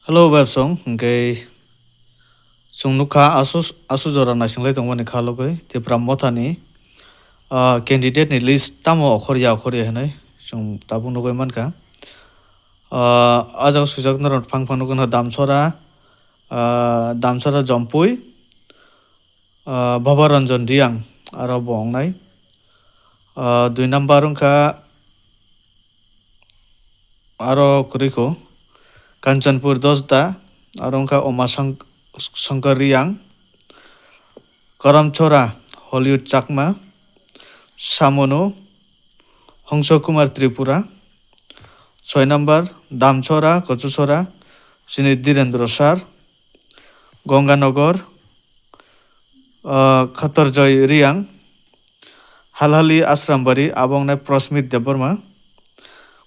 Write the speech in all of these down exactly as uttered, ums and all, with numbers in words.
Hello, websong, hwnkhe chwng nukha asu, asu jora naisinglai tongmani kha logwi Tipra Mothani, ah, candidate ni list tamo okhor ya okhor ya hinwi chwng tabuk nugwi mankha. Ah, ah jaga swijak norok phang phang nukgwno Damsora, ah, Damsora Jompui, ah, Baba Ranjan Riang aro bo wngnai. Ah, dui number wngkha aro kwrwi kho Kanchanpur Dosda, aro wngkha Oma Sank-, Sankar Riang, Karamchora Hollywood Chakma, Samono Hongso Kumar Tripura, soi number Damchora Kochusora chini Direndra Sar, Gonganagar, ah, Khatarjoy Riang, Halhali Asrambari, abo wngnai Prosmit Debbarma,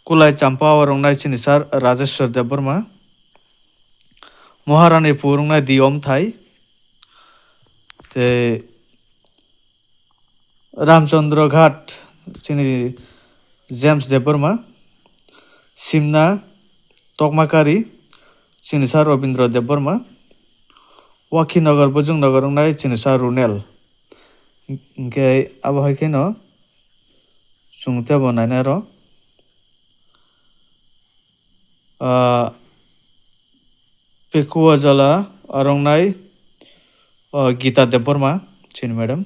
Kulai Champa, oro wngnai chini sir Rajeshwar Debbarma, Moharanipur wngnai Diyom Thai, tei Ramchandra Ghat chini James Debbarma, Simna Tokmakari chini sir Robindra Debbarma, Wakhinagar Bujungnagar wngnai chini sir Runel. Hingkhe abo hai kheno chwng teibo nainai aro, ah, Pekuwajala aro wngnai, ah, Gita Debbarma chini madam.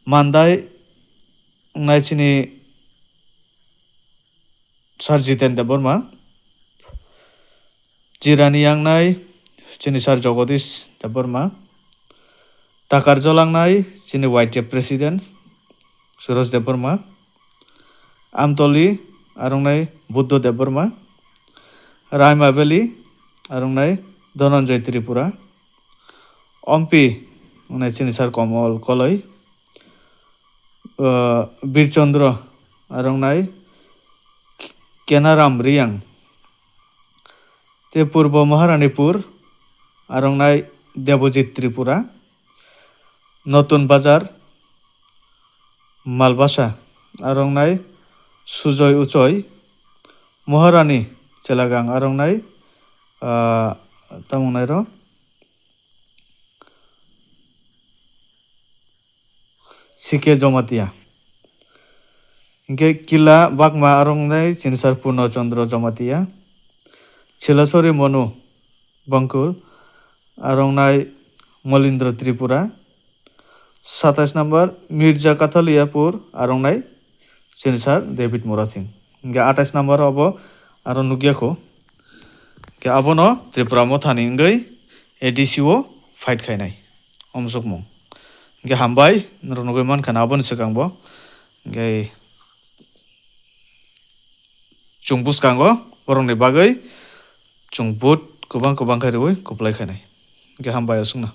Mandai wngnai chini Sir Jiten Debbarma, Jirani yangnai chini Sir Jagadish Debbarma, Takarjol wngnai chini Y T F President Suresh Debbarma, Amtoli aro wngnai Buddha Debbarma, Raima Valley aro wngnai Dhananjay Tripura, Ompi wngnai chini Sir Komol Koloi, uh, Birchandra aro wngnai Kenaram Riang, tei Purbo Maharanipur aro wngnai Debojit Tripura, Notun Bazar Malbasa aro wngnai Sujoy Uchoi, Maharani Chelagang aro wngnai, ah, tamo wngnai ro C K Jamatia. Hingkhe Kila Bakma aro wngnai chini Sir Purno Chandra Jamatia. Chilasori Monu Bangkul aro wngnai Molindra Tripura. Satais number Mirza Kathaliyapur aro wngnai chini Sir David Murasing. Hingkhe atais number obo aro nukya kho. Hingkhe abono Tripura Mothani wngwi A D C o fight khainai. Omsukmung. Hingkhe hambai, norok nugwi mankha na aboni swkang bo. Hingkhe chwng bwskango borokni bagwi chwng vote kwbang kwbang khe rwui kwplai khainai. Hingkhe hambai aswkno.